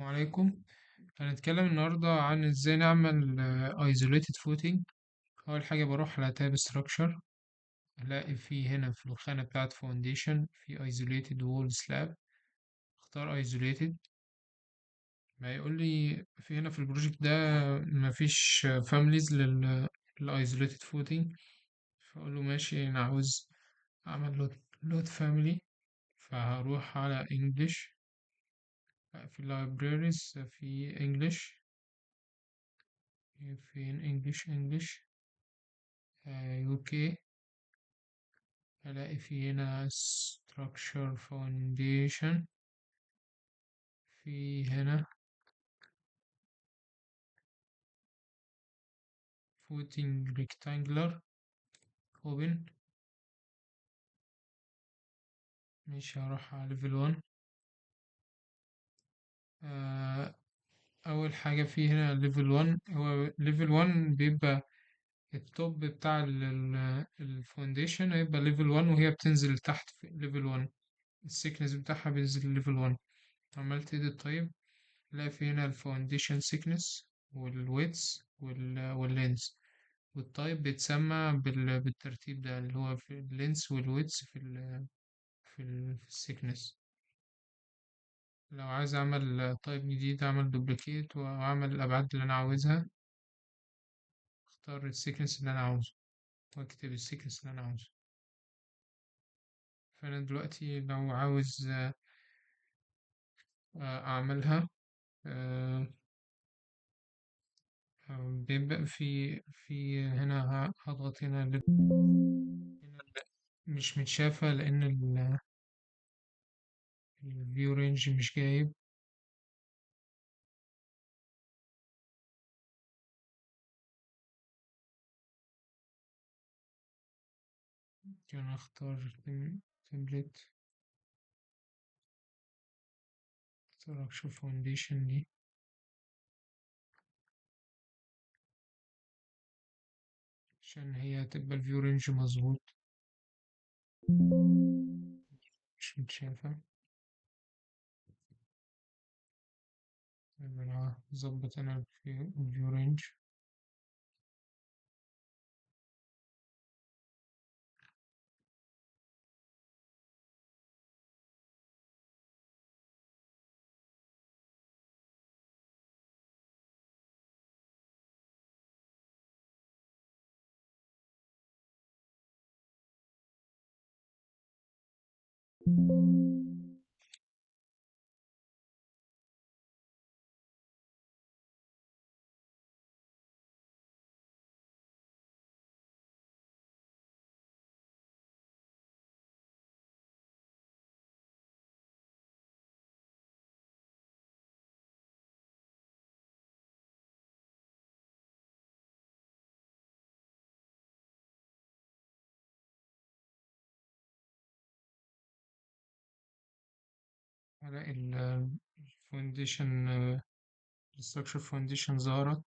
عليكم. هنتكلم النهاردة عن ازاي نعمل isolated footing. أول حاجة بروح على tab structure، ألاقي في هنا في الخانة بتاعة foundation في isolated wall slab، اختار isolated. ما يقول لي في هنا في ال project ده مفيش families لل isolated footing، فأقول له ماشي أنا عاوز أعمل load family. فهروح على English في libraries في English، فين English English UK، ألاقي في هنا structure foundation، في هنا footing rectangular open. ماشي، هروح على level 1. أول حاجة في هنا level 1، هو level 1 بيبقى ال top بتاع ال foundation هيبقى level 1، وهي بتنزل تحت في level 1، ال thickness بتاعها بينزل level 1. عملت edit طيب، لا في هنا ال foundation thickness وال width وال length وال type بيتسمى بالترتيب ده اللي هو في ال length وال width في ال thickness. لو عايز اعمل type جديد اعمل duplicate واعمل الابعاد اللي انا عاوزها، اختار ال thickness اللي انا عاوزه واكتب ال thickness اللي انا عاوزه. فانا دلوقتي لو عاوز اعملها، بيبقى في هنا هضغط هنا هنا مش متشافة لأن ال view range مش جايب. ممكن أختار template structure foundation دي عشان هي تبقى ال view range مظبوط، مش متشافة. أنا هظبط أنا ال view range. هلاقي ال foundation structure foundation ظهرت.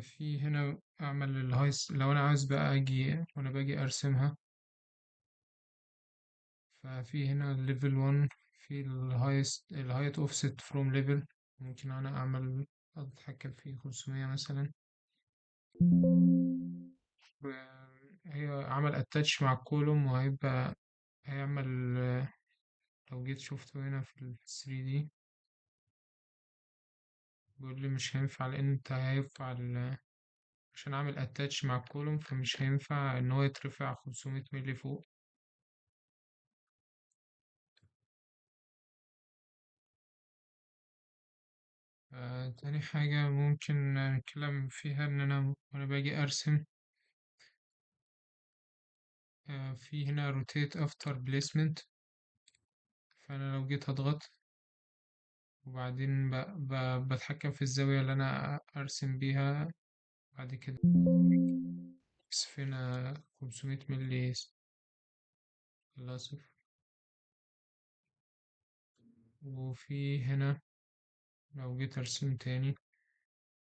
في هنا أعمل الهايس لو أنا عاوز بقى أجي وأنا باجي أرسمها، ففي هنا level 1 في ال height offset from level، ممكن أنا أتحكم في 500 مثلا. هي عمل attach مع ال column وهيبقى هيعمل، لو جيت شفته هنا في ال 3D بيقول لي مش هينفع لأن أنت هينفع عشان أعمل attach مع ال column، فمش هينفع إن هو يترفع 500 مللي فوق. تاني حاجة ممكن نتكلم فيها إن أنا وأنا باجي أرسم، في هنا rotate after placement، فأنا لو جيت أضغط وبعدين بتحكم في الزاوية اللي أنا أرسم بيها، بعد كده بس هنا 500 مللي للأسف. وفي هنا لو جيت أرسم تاني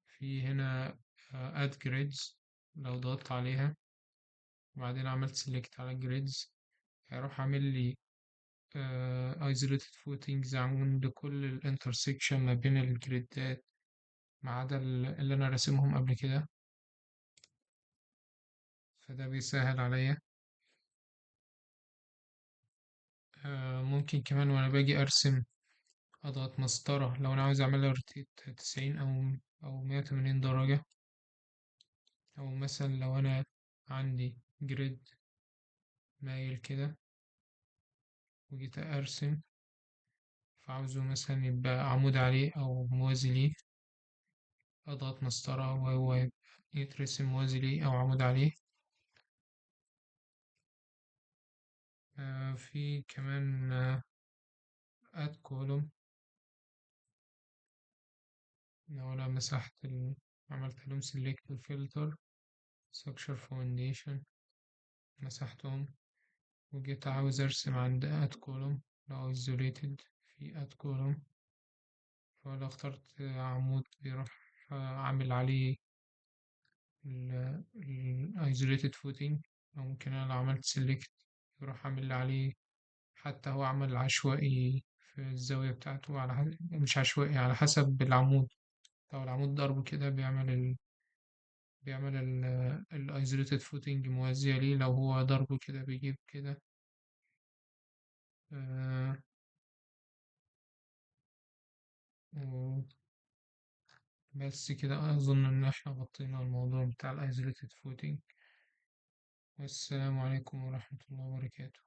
في هنا، add grids، لو ضغطت عليها وبعدين عملت select على grids هيروح عامل لي isolated footings عند كل ال intersection ما بين ال grid ات، ما عدا اللي أنا راسمهم قبل كده، فده بيسهل عليا. ممكن كمان وأنا باجي أرسم أضغط مسطرة لو أنا عاوز أعملها rotate 90 أو 180 درجة، أو مثلا لو أنا عندي grid مايل كده وجيت أرسم فعاوزه مثلا يبقى عمود عليه أو موازي ليه، أضغط مسطرة وهو يترسم موازي ليه أو عمود عليه. في كمان add column، لو أنا مسحت عملت لهم select filter structure foundation مسحتهم وجيت عاوز أرسم عند add column، لو isolated في add column، فلو اخترت عمود بيروح عامل عليه ال isolated footing، أو ممكن أنا لو عملت select يروح عامل عليه، حتى هو عمل عشوائي في الزاوية بتاعته على حسب، مش عشوائي على حسب العمود، لو العمود ضربه كده بيعمل بيعمل ال isolated footing موازية ليه، لو هو ضربه كده بيجيب كده. بس كده أظن إن إحنا غطينا الموضوع بتاع ال isolated footing. والسلام عليكم ورحمة الله وبركاته.